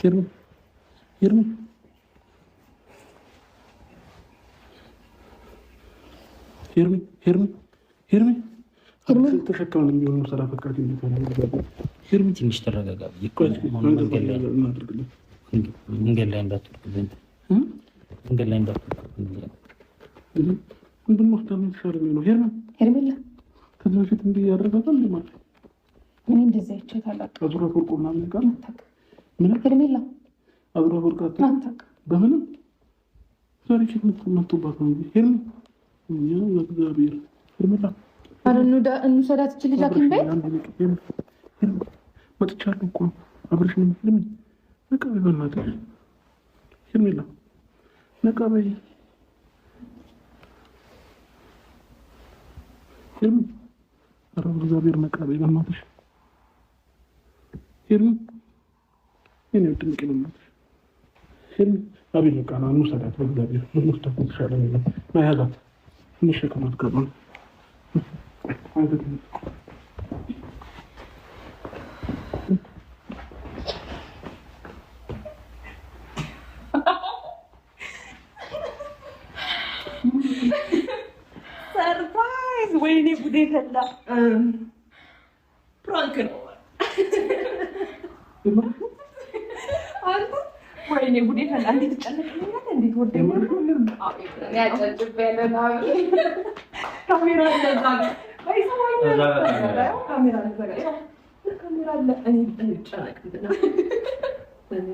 ሄርሚ፣ ሄርሚ፣ ሄርሚ፣ ሄርሚ፣ ሄርሚ፣ ተሸክመን የሚሆኑ ስራ ፈቃድ። ሄርሚ፣ ትንሽ ተረጋጋ። መንገድ ላይ እንዳትወድቅብኝ፣ መንገድ ላይ እንዳትወድቅብኝ። ብንወስዳት የተሻለ የሚሆነው ሄርሚ። ሄርሜላ። ከዚህ በፊት እንዲህ ያደርጋታል እንዴ ማለት? እኔ እንደዚህ አይቼ ታላቅ አዙራት ወርቆ ምናምን ቃል ምን ሄርሜላ አዙራት ወርቆ አታውቅም። በምንም ዛሬ ኬት መጥቶባት ነው እንጂ ሄርሚ፣ እኛ እግዚአብሔር፣ ሄርሜላ። ኧረ እንውሰዳት ይችል ልጅ ሐኪም ቤት። መጥቻለሁ እኮ፣ አብረሽ ነኝ። ሄርሚ፣ ነቃ በይ በእናትሽ። ሄርሜላ፣ ነቃ በይ። ሄርሚ፣ ኧረ እግዚአብሔር፣ ነቃ በይ በእናትሽ። ሄርሚ፣ የኔ ውድ፣ ንቂ በእናትሽ። ሄርሚ፣ አቤል፣ በቃ ና እንውሰዳት። በእግዚአብሔር ብንወስዳት የተሻለ ነው። ና ያዛት፣ እንሸከማት ካልሆነ። ሰርፕራይዝ! ወይኔ ጉዴ ፈላ። ፕራንክ ነው አንተ። ወይኔ ጉዴ ፈላ። እንዴት ትጨነቅልኛለህ? እንዴት ወደኛለህ? ካሜራ አለ እዛ ጋር። ካሜራ አለ እዛ ጋር። ካሜራ አለ። እኔ ጨነቅብና